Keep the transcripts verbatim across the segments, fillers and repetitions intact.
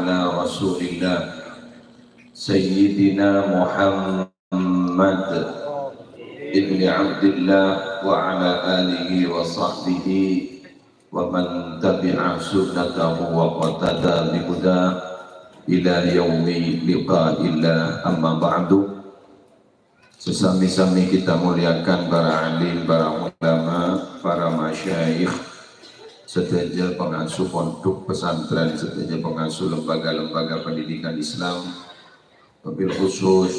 ala Rasulillah Sayyidina Muhammad ibni Abdillah wa ala alihi wa sahbihi wa man tabi'a sunnatahu wa qtada bihuda ila yaumi liqa'illah, amma ba'du. Sè sami-sami kita muliakan para alim, para ulama, para masyayikh, sadhâjâ pangasuh pondhuk pesantren, sadhâjâ pangasuh lembaga-lembaga pendidikan Islam, wabil khusus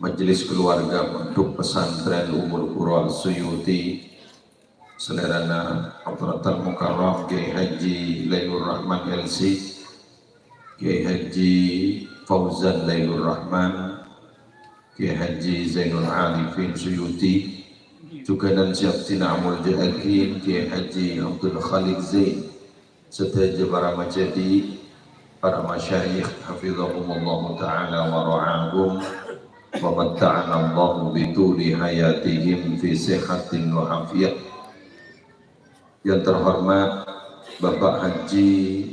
majelis keluarga Pondhuk Pesantren Ummul Qura Suyuti, salèrana Hadratal Mukarram Kiai Haji Lailur Rahman L C, Kiai Haji Fauzan Lailur Rahman, Kiai Haji Zainul Arifin Suyuti, jhughân sè abdhina amoljâ'aghi Kiai Haji Abdul Khaliq Zain, sadhâjâ para majâdi', para masyayikh, hafizahumullahu ta'ala wa ra'ahum, wa matta'anallahu bituli hayatihim fi sihhatin wa afiyah. Yang terhormat Bapak Haji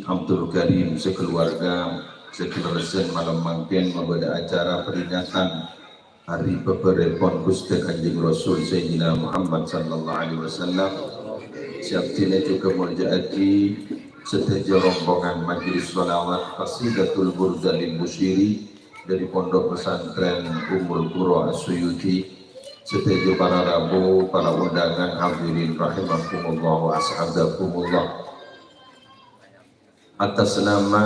Abdul Karim sè kaluarga, sè kalerressan malem mangkèn mabâdâ acara peringatan Hari pabârâ'èpon Ghustè Kanjeng Rasul Sayyidina Muhammad sallallahu alaihi wasallam, sè abdhina jhughân moljâ'aghi sadhâjâ rombongan majelis sholawat Qasidatul Burda lil Busyiri dâri Pondhuk Pesantren Ummul Qura As-Suyuti, sadhâjâ para rabu, para undangan, hadirin rahimakumullah wa as'adakumullah. Atas nama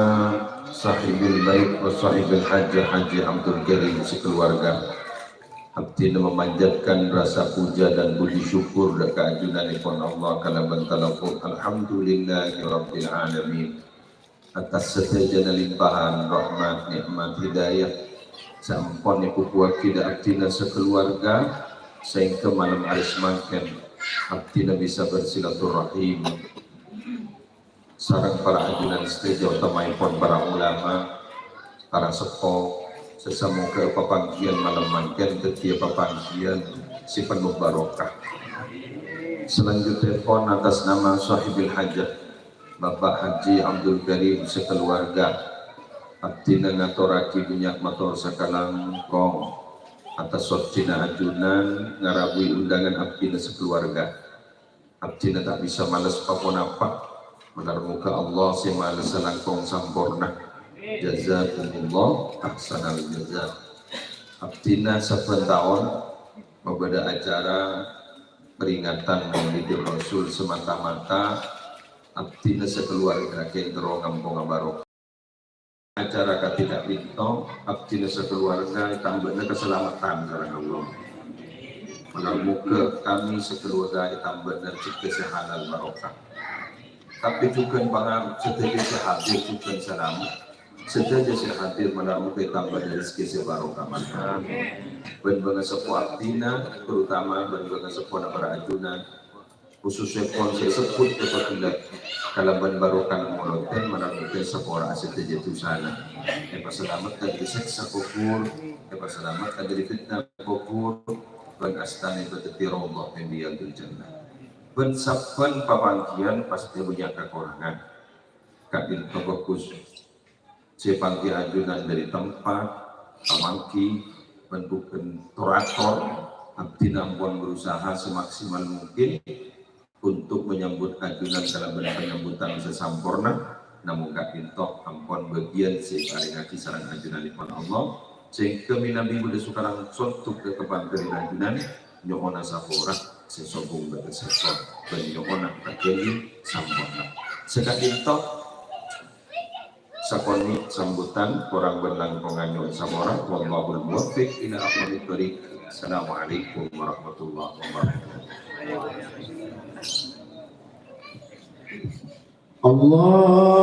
Sahibul Bait wa Sahibul Hajah Haji Abdul Karim sakeluarga, abdhina memanjatkan rasa puja dan puji syukur dâ' ka ajunanèpon Allah kalabân talaffuz, "Alhamdulillahirabbil alamin." Atas sadhâjâna limpahan rahmat, nikmat, hidayah sè ampon èpupuwaghi dâ' abdhina sakeluarga, saèngghâ malem arè samangkèn abdhina bisa bersilaturahim sareng para ajunan sadhâjâ, otamaèpon para ulama, para seppo, sè samoghâ papangghiyân malem mangkèn dhâddhiyâ papangghiyân sè penuh barokah. Selanjutèpon, atas nama Sahibul Hajah, Bapak Haji Abdul Karim sakeluarga, abdhina ngatorraghi bânnya' mator sakalangkong atas soccina ajunan ngarabuwi undangan abdhina sakeluarga. Abdhina ta' bisa males pa-ponapa, malar moghâ Allah sè malessa langkong samporna. Jazakumullah ahsanal jaza. Abdhina sabbhân taon mabâdâ acara peringatan Maulidur Rasul semata-mata abdhina sakeluarga kèng terro ngamponga barokah. Acara kadhi ka'dinto, abdhina sakeluarga ètambâ'âna kasalameddhân sareng Allah. Malar moghâ kami sakeluarga ètambâ'âna rejhekkè sè halal barokah. Tapè jhughân pangarep sadhâjâ sè hadir jhughân salamet. Sadhâjâ sè hadir malar moghâ ètambâ'âna rejhekkè sè barokah. Amin. Bân bângaseppo abdhina, terutama bân bângaseppona para ajunan, khususèpon sè èsebbhut èpabellâ kalabân barokana molodhân, malar moghâ èsapora'a sadhâjâ dhusana, èpasalameddhâ dâri sèksa kobhur, èpasalameddhâ dâri fitnah kobhur, bân astana èpadhâddhi raudhah min riyadhil jannah. Bân sabbhân papangghiyân pastè bânnya' kakorangan. Ka'dinto bhâghus sè èpangghi ajunan dâri tempat, pamangghi, bân bukan tor-ator, abdhina ampon berusaha semaksimal mungkin untuk menyambut ajunan kalabân panyambutan sè samporna, namong ka'dinto ampon bâgiyân sè èparèngaghi sareng ajunanèpon Allah, sehingga mènabi bulâ Sukarang sondhuk ka kapangghiran ajunan, nyo'ona sapora sè sobung bâdâ sèttong, bân nyo'ona pagâli samporna. Saka'dinto, Sakonè' sambutan, korang bân langkongan nyo'on sapora. Wallahul muwaffiq ila aqwamit thoriq. Assalamualaikum warahmatullahi wabarakatuh. Allahumma